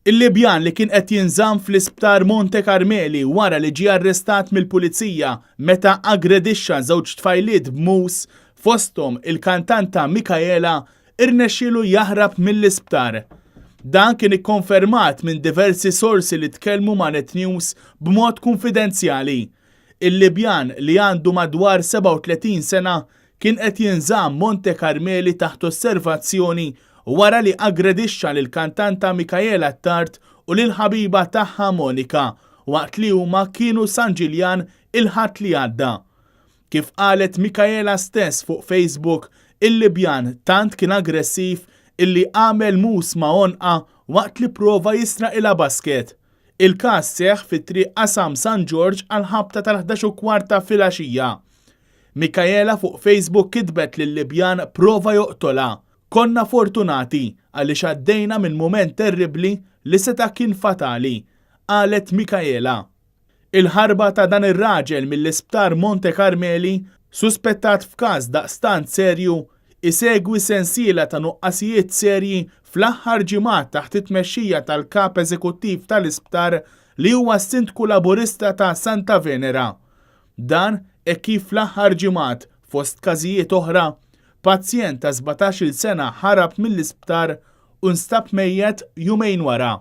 Il-Libjan li kien qed jinżamm fl-Isptar Monte Carmeli wara li ġie arrestat mill-Pulizija meta aggredixxa żewġ tfajliet b'mus, fosthom il-kantanta Mikaela, irnexxielu jaħrab mill-isptar. Dan kien ikkonfermat minn diversi sorsi li tkellmu ma' Net News b'mod kunfidenzjali. Il-Libjan li għandu madwar 37 sena kien qed jinżamm Monte Carmeli taħt osservazzjoni wara li aggredixxa lill-kantanta Mikaela Attard u lill-ħabiba tagħha Monica waqt li huma kienu San Ġiljan il-Ħadd li għadda. Kif qalet Mikaela stess fuq Facebook, il-Libjan tant kien aggressiv illi għamel mus ma' għonqha waqt li pprova jisraqilha basket. Il-każ seħħ fi Triq Qasam San Ġorġ għall-ħabta tal-11 u kwart ta' filgħaxija. Mikaela fuq Facebook kitbet li l-Libjan prova joqtolha. Konna fortunati għaliex għaddejna minn mument terribbli li seta' kien fatali, qalet Mikaela. Il-ħarba ta' dan ir-raġel mill-Isptar Monte Carmeli, suspettat f'każ daqstant serju, isegwi sensiela ta' nuqqasijiet serji fl-aħħar ġimgħat taħt it-tmexxija tal-Kap Eżekuttiv tal-Isptar li huwa s-Sindku Laburista ta' Santa Venera. Dan hekk kif fl-aħħar ġimgħat, fost każijiet oħra, pazjent ta' 17-il sena ħarab mill-isptar u nstab mejjet jumejn wara.